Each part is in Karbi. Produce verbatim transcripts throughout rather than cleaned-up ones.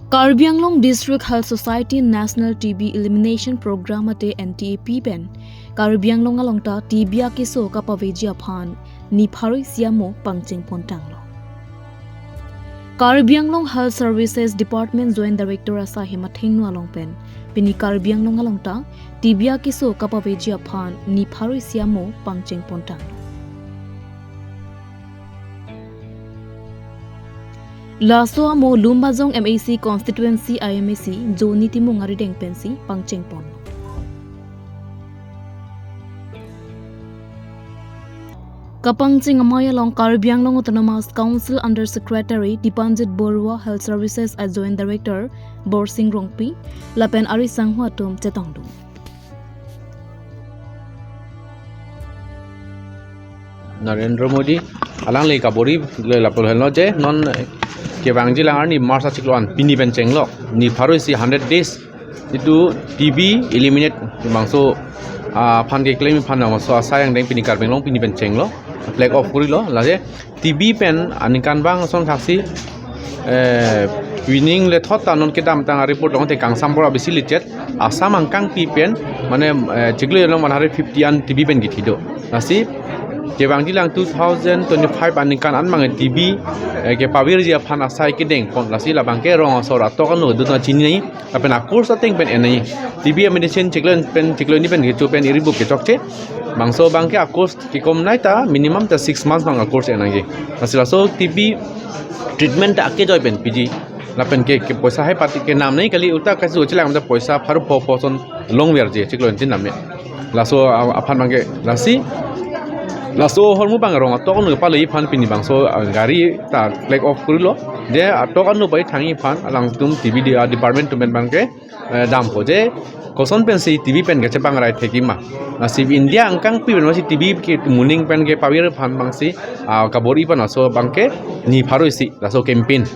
Karbi Anglong District Health Society National T B Elimination Program mate N T A P pen Karbi Anglong along ta T B akeso kapaveji aphan nipharo isi amo pangcheng pontanglo. Karbi Anglong Health Services Department Joint Director asai hem athengno along pen pini Karbi Anglong along ta T B akeso kapaveji aphan nipharo isi amo pangcheng pontanglo. Laso amo Lumbajong M A C Constituency I M A C Joni Timung arideng pensi pangcheng pon. Kapangcheng amei along Karbi Anglong Autonomous Council Under Secretary Dipanjit Borua, Health Services Joint Director Borsing Rongpi lapen ari sangho atum chetongdun. Narendra Modi alangli kabor-i le lapu henlo je non kevangji lang arni March achiklo an pini pen chenglo, nipharo isi hundred days itu T B eliminate bangso aphan keklem aphan bangso asai angdeng pini Karbi Anglong pini pen chenglo, flag off korilo. Lasi T B pen aningkanvang ason thaksi eh, pining le thot ta non kedamtang a-report long te kangsam bor abisi lichet Assam angkangpi pen mane eh, chiklo along one hundred fifty an T B pen kithi do. Lasi kevangji lang two thousand twenty-five aningkan an mang T B eh, kepavirji aphan asai kedeng pon, lasi labang ke rong asor atok ano dun chini lapen a-course ateng pen enai. T B medicine chiklo pen chiklo ni pen kecho pen iri bup kechokche. Bangso abang ke a-course kekom nai ta minimum ta six months bang a-course enangji. Lasi laso T B treatment ta akejoi pen piji. Lapen ke, ke poisa hai pati ke nam nai kali, ulta kasu chelang ta poisa pharo pho pho son longverji chiklo tin nam me. Laso a-, aphan bang ke lasi. Laso ahormu bang rong atok ano pale aphan pini bangso ah, gari ta flag off korilo. Je atok ano bai thangji aphan alangtum T B di, ah, department atum pen bang ke eh, dampo je koson pensi T B pen kechepangrai thekji ma. Lasi India angkangpi pen masi T B ke muning pen kepavir aphan bangsi ah, kabor-i aphan laso abang ke nipharo isi laso campaign.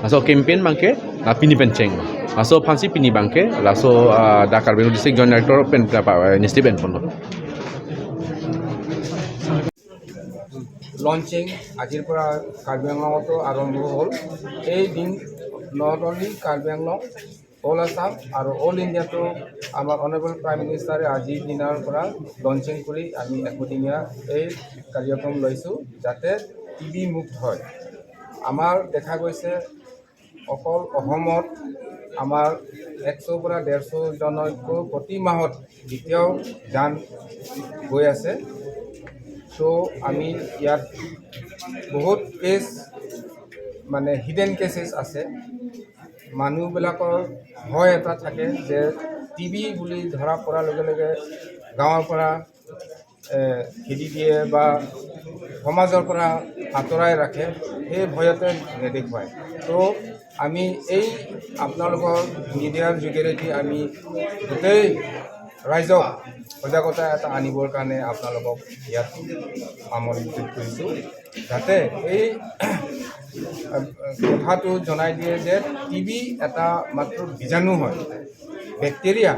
Laso campaign abang ke ah, pini pen cheng. Laso aphansi pini abang ke laso ah, dak Karbi Anglong District Joint Director pen kapa, eh, nisti pen ponlo. Launching আজিৰ পৰা কাৰ্বি আংলঙতো আৰম্ভ হ'ল। এই দিন not only Karbi Anglong, অল আছাম আৰু অল ইণ্ডিয়াতো আমাৰ অনাৰেবল প্ৰাইম মিনিষ্টাৰে আজিৰ দিনৰ পৰা লঞ্চিং কৰি আমি এশদিনীয়া এই কাৰ্যক্ৰম লৈছোঁ, যাতে টি বি মুক্ত হয়। আমাৰ দেখা গৈছে অকল অসমত আমাৰ এশ পৰা ডেৰশ জনতকৈ প্ৰতি মাহত দ্বিতীয় জান গৈ আছে। তো আমি ইয়াত বহুত কেছ মানে হিডেন কেছেছ আছে। মানুহবিলাকৰ ভয় এটা থাকে যে টি বি বুলি ধৰা পৰাৰ লগে লগে গাঁৱৰ পৰা এ, খেদি দিয়ে বা সমাজৰ পৰা আঁতৰাই ৰাখে, সেই ভয়তে নেদেখুৱায়। তো আমি এই আপোনালোকৰ মিডিয়াৰ যোগেৰেদি আমি গোটেই ৰাইজক সজাগতা এটা আনিবৰ কাৰণে আপোনালোকক ইয়াত আমন্ত্ৰিত কৰিছোঁ, যাতে এই কথাটো জনাই দিয়ে যে টি বি এটা মাত্ৰ বীজাণু হয়, বেক্টেৰিয়া,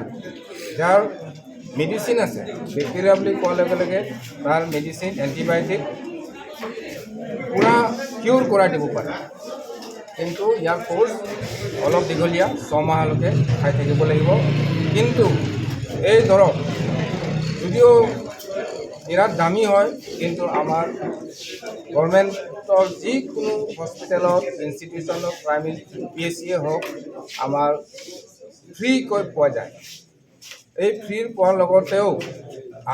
যাৰ মেডিচিন আছে। বেক্টেৰিয়া বুলি কোৱাৰ লগে লগে তাৰ মেডিচিন, এণ্টিবায়'টিক পূৰা কিউৰ কৰাই দিব পাৰে, কিন্তু ইয়াৰ কোৰ্চ অলপ দীঘলীয়া, ছমাহলৈকে খাই থাকিব লাগিব। কিন্তু এই দৰৱ যদিও বিৰাট দামী হয়, কিন্তু আমাৰ গভৰ্ণমেণ্টৰ যিকোনো হস্পিটেলত, ইনষ্টিটিউশ্যনত, প্ৰাইমেৰী পি এইচ চিয়ে হওক, আমাৰ ফ্ৰীকৈ পোৱা যায়। এই ফ্ৰী পোৱাৰ লগতেও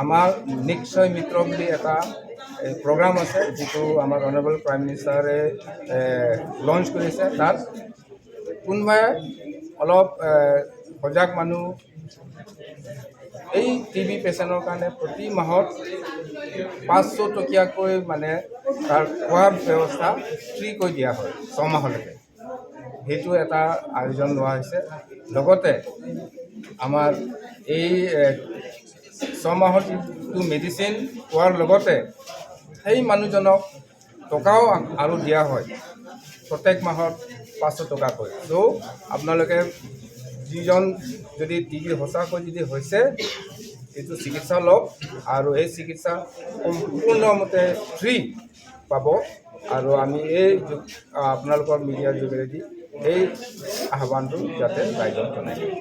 আমাৰ নিক্ষয় মিত্ৰ বুলি এটা, এ, প্ৰগ্ৰাম আছে, যিটো আমাৰ অনাৰেবল প্ৰাইম মিনিষ্টাৰে, এ, লঞ্চ কৰিছে। তাত কোনোবাই অলপ, এ, সজাগ মানুহ এই টি বি পেচেণ্টৰ কাৰণে প্ৰতি মাহত পাঁচশ টকীয়াকৈ মানে তাৰ খোৱা ব্যৱস্থা ফ্ৰীকৈ দিয়া হয় ছমাহলৈকে। সেইটো এটা আয়োজন লোৱা হৈছে। লগতে আমাৰ এই, এ, ছমাহৰ যিটো মেডিচিন পোৱাৰ লগতে সেই মানুহজনক টকাও আ-, আৰু দিয়া হয়, প্ৰত্যেক মাহত পাঁচশ টকাকৈ। চ' আপোনালোকে যিজন যদি টি বি সঁচাকৈ যদি হৈছে, এইটো চিকিৎসা লওক আৰু এই চিকিৎসা সম্পূৰ্ণমতে ফ্ৰী পাব। আৰু আমি এই যো-, আপোনালোকৰ মিডিয়াৰ যোগেদি এই আহ্বানটো যাতে ৰাইজক জনাই দিয়ে।